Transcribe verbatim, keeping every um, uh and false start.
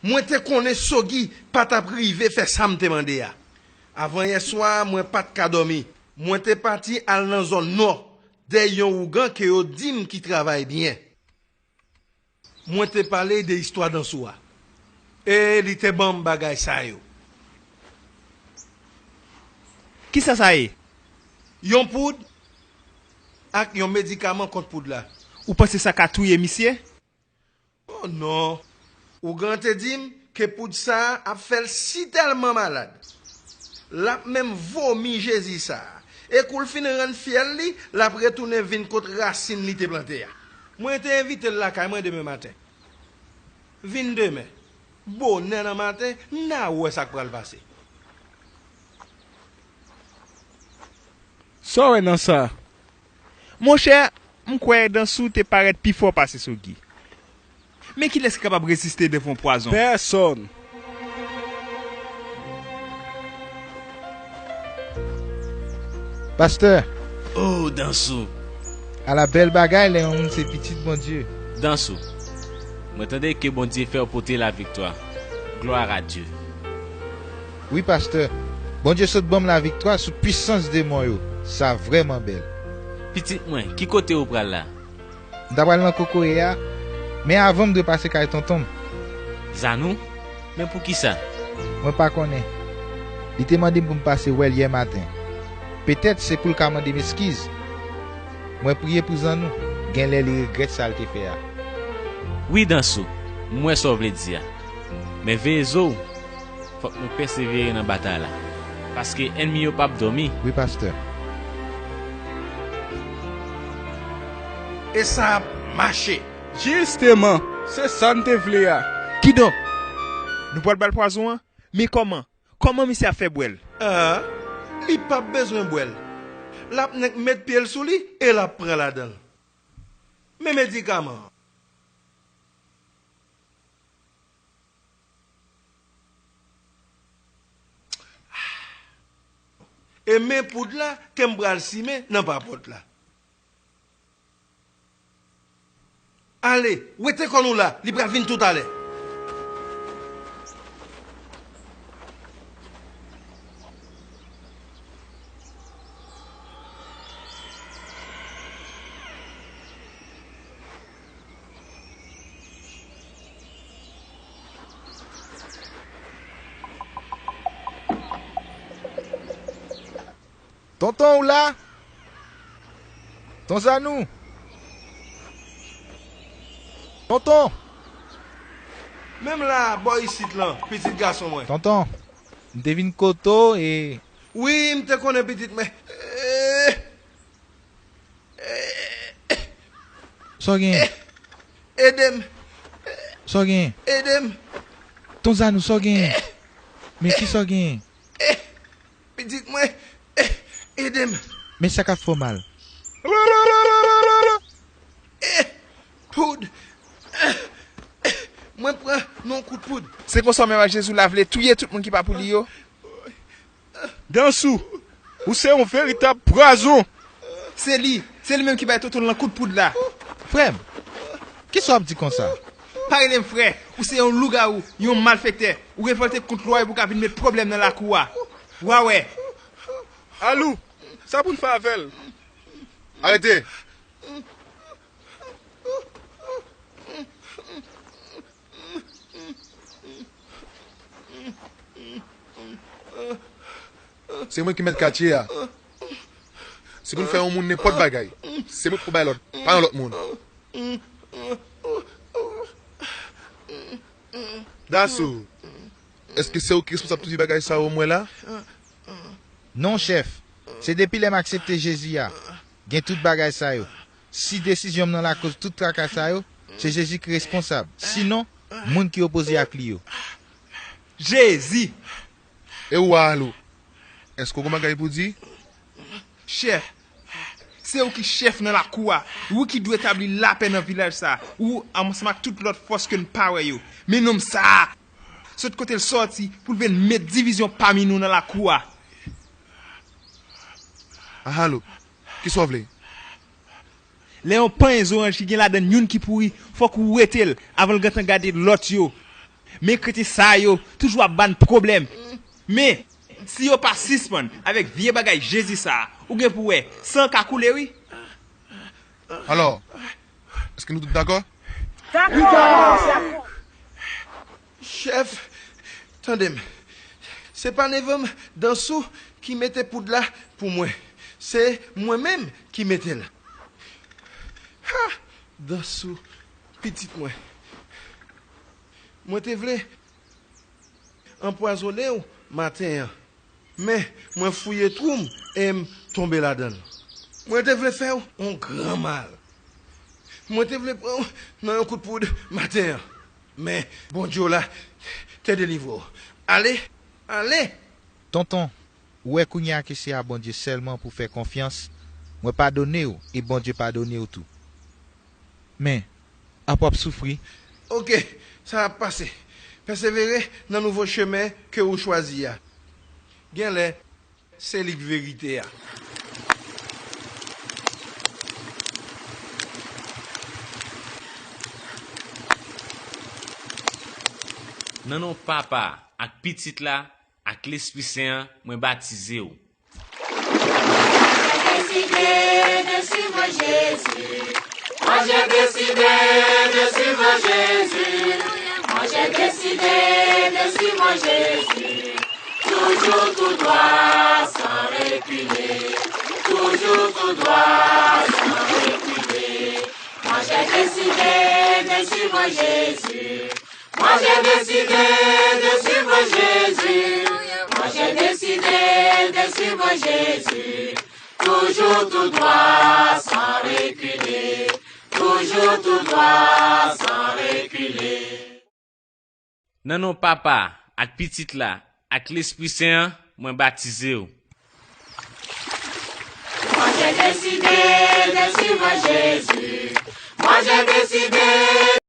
Mwen te konnen Sogi pa t ap rive fè sa m te mande a. Avan yè swa, mwen pa t ka dòmi. Mwen te pati al nan zòn nò, dèyè yon ougan ke yo di m ki travay byen. Mwen te pale de istwa Dansou a. E li te ban m bagay sa yo. Kisa sa ye? Yon poud ak yon medikaman kont poud la. Ou panse sa ka touye misye? Oh non! Ougan an te di m ke poud sa a ap fè l sitèlman malad, l ap menm vomi Jezi sa a. E kou l fin rann fyèl li, l ap retounen vin kot rasin li te plante a. Mwen te envite l lakay mwen demen maten. Vin demen, bonè nan maten, n a wè sa k pral pase. Sa w wè nan sa? Monchè, m kwè Dansou te parèt pi fò pase Sogi. Men kilès ki kapab reziste devan yon pwazon? Pèsonn. Pastè. Oh, Dansou. Ala bèl bagay lè yon moun se pitit Bondye. Dansou. Mwen tande ke Bondye fè w pote laviktwa. Gloire à Dieu. Wi, pastè. Bondye sot ban m laviktwa sou pwisans demon yo. Sa vrèman bèl. Pitit mwen, ki kote ou pral la? M ta pral nan kokoye a, men avan m dwe pase kay tonton m. Zanou? Men poukisa? Mwen pa konnen. Li te mande m pou m pase wè l yè maten. Petèt se pou l ka mande m eskiz. Mwen priye pou Zanou. Genlè li regrèt sa l te fè a. Wi, Dansou, m wè sa w vle di a. Men veye zo w, fòk nou pèsevere nan batay la. Paske ènmi yo p ap dòmi. Wi, pastè. E sa ap mache. Jisteman, se sa n te vle a. Kidonk, nou pral ba l pwazon an? Men kòman? Kòman misye ap fè bwè l? Ah, li p ap bezwen bwè l. L ap nèk met pye l sou li e l ap pran ladan l. Men medikaman an. E men poud la ke m pral simen nan papòt la. Ale, wete kò nou la, li pral vin toutalè. Tonton, ou la? Ton Zanou? Tonton! Menm la, bò isit lan, pitit gason mwen. Tonton, m te vin kote w e... Wi, m te konnen pitit mwen. Eh, eh, Sa w genyen? Ede m. Sa w genyen? Ede m. Ton Zanou, sa w genyen? Men kisa w genyen? Pitit mwen, ede m. Men sa k ap fè w mal? Eh, poud. Mwen pran yon kout poud. Se konsa menm ak Jezi w la vle touye tout moun ki pa pou li yo? Dansou, ou se yon veritab pwazon. Se li, se li menm ki bay Tonton lan kout poud la. Frè m, kisa w ap di konsa? Pa rele m frè, ou se yon lougawou, yon malfektè. Ou revòlte kont lwa yo pou w ka vin met pwoblèm nan lakou a. W a wè. Alou, sa pou n fè avè l? Arete! Se mwen ki mèt katye a. Si pou n fè yon moun nenpòt bagay, se mwen k pou bay lòd, pa yon lòt moun. Dansou, èske se ou ki responsab tout vye bagay sa yo m wè la? Non, chèf. Se depi lè m aksepte Jezi a, gen tout bagay sa yo. Si desizyon m nan lakoz tout traka sa yo, se Jezi ki responsab. Sinon, moun ki opoze ak li yo. Jezi! E ou a Alou? Èske w gen bagay pou di? Chèf, se ou ki chèf nan lakou a. Ou ki dwe tabli lapè nan vilaj sa a. Ou, ansanm ak tout lòt fòs ke n pa wè yo. Men nonm sa a, sot kote l sòti pou l vin met divizyon pami nou nan lakou a. Ah, Alou, kisa w vle? Lè yon panyen zoranj ki gen ladan l youn ki pouri, fòk ou wete l avan l gentan gade lòt yo. Men kretyen sa yo toujou ap ba n pwoblèm. Men, si yo pa sispann avèk vye bagay Jezi sa a, ou gen pou wè san ka koule wi. Alò, èske nou tout dakò? Dakò! Chèf, tande m. Se pa neve m Dansou ki mete poud la pou mwen. Se mwen menm ki mete l. Ha! Dansou, pitit mwen. Mwen te vle anpwazonnen w maten an. Men, mwen fouye twou m e m tonbe ladan l. Mwen te vle fè w yon gran mal. Mwen te vle pran w nan yon kout poud maten an. Men, Bondye w la te delivre w. Ale, ale! Tonton, ou wè kounye a ke se a Bondye sèlman pou fè konfyans, mwen padone w e Bondye padone w tou. Men, apa w ap soufri? Oke, sa ap pase. Pèsevere nan nouvo chemen ke ou chwazi a. Genlè, se li k verite a. Nan non Papa, ak Pitit la, ak Lespri Sen an, mwen batize w. J'ai décidé de suivre Jésus. Moi j'ai décidé de suivre Jésus. Moi j'ai décidé de suivre Jésus. Toujours tout droit sans reculer. Toujours tout droit sans reculer. Moi j'ai décidé de suivre Jésus. Moi j'ai décidé de suivre Jésus. Moi j'ai décidé de suivre Jésus. Toujours tout droit sans reculer. Toujours tout droit sans reculer. Nan non Papa, ak Pitit la, ak Lespri Sen an, mwen batize w. Moi j'ai décidé de suivre Jésus. Moi j'ai décidé